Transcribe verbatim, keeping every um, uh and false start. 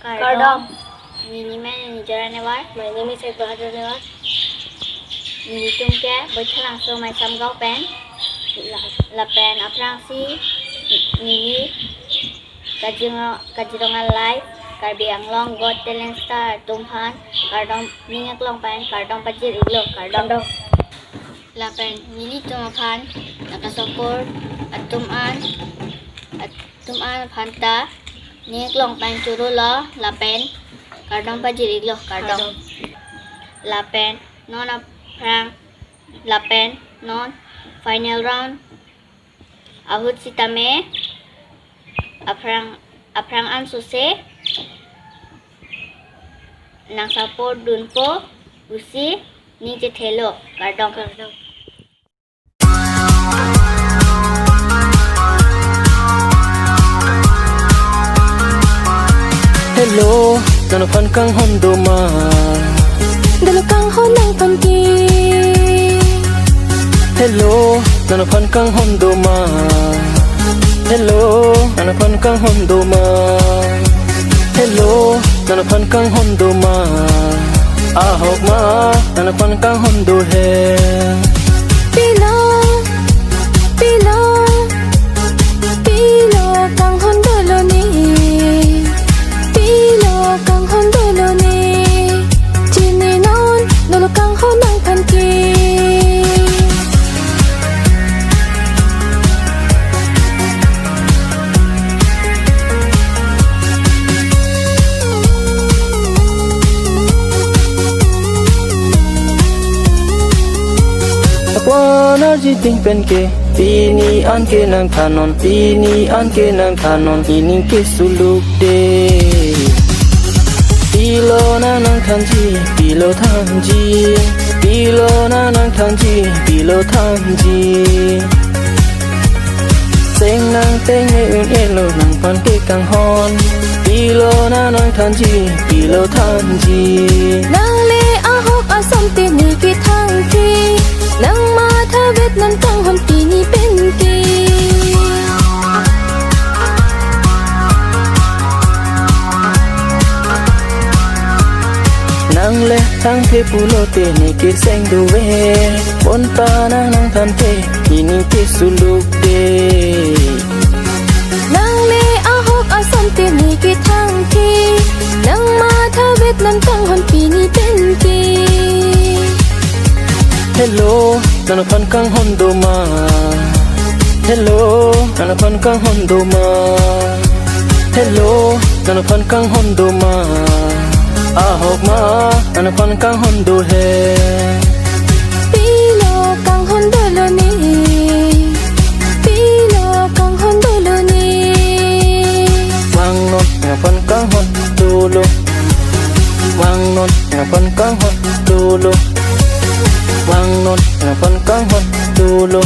Kardom. Nini men Nijor Anewar. My name is Sheikh Bahadur Anewar. Nelitum ke Baithalangso Maisam Gaon pen. La-, lapen aphrangsi nini Kaziranga, Kaziranga Live, Karbi Anglong Got Talent Star atum aphan kardom, ning aklong pen kardom pajir-iklo, kardom. Kardom. Lapen nelitum aphan nangkasupport atum an, atum an aphan ta ning aklong pen chorolo lapen kardom pajir-iklo, kardom. Kardom. Lapen non aphrang, lapen non final round ahut sitame aphrang, aphrang an sose nangsupport dunpo pusi ning chethelo, kardom. Kardom. Hello, nang aphan kanghon doma? Dolo kanghon nangphan ke. Hello, nang aphan kanghon doma? Hello, nang aphan kanghon doma? Hello, nang aphan kanghon doma? Ahok ma, nang aphan kanghon do he. Pilo, pilo, pilo kanghon dolo ne. Pilo kanghon dolo ne. Chini non, dolo kanghon nangphan ke. Akwana jiting pen ke, pini an ke nangthanon, pini an ke nangthanon, ining ke suluk de. Pilo nang nangthanji, pilo thanji, pilo nang nangthanji, pilo thanji. Seng nang teng me un-elo nangphan ke kanghon. Pilo nang nangthanji, pilo thanji. Nangle ahok ason te ne kethang ke. Nang mathavet non kanghon pini pen ke. Nangle thangthe pulote ne keseng do ve. Bonta nang nangthan the, ining ke suluk de. Nangle ahok ason te ne kethang ke. Nang mathavet non kanghon pini pen ke. Hello, nang aphan kanghon doma? Hello, nang aphan kanghon doma? Hello, nang aphan kanghon doma? Ahok ma, nang aphan kanghon do he. Pilo kanghon dolo ne. Pilo kanghon dolo ne. Vangnon, nang aphan kanghon dolo. Vangnon, nang aphan kanghon dolo. Vangnon, nang aphan kanghon dolo.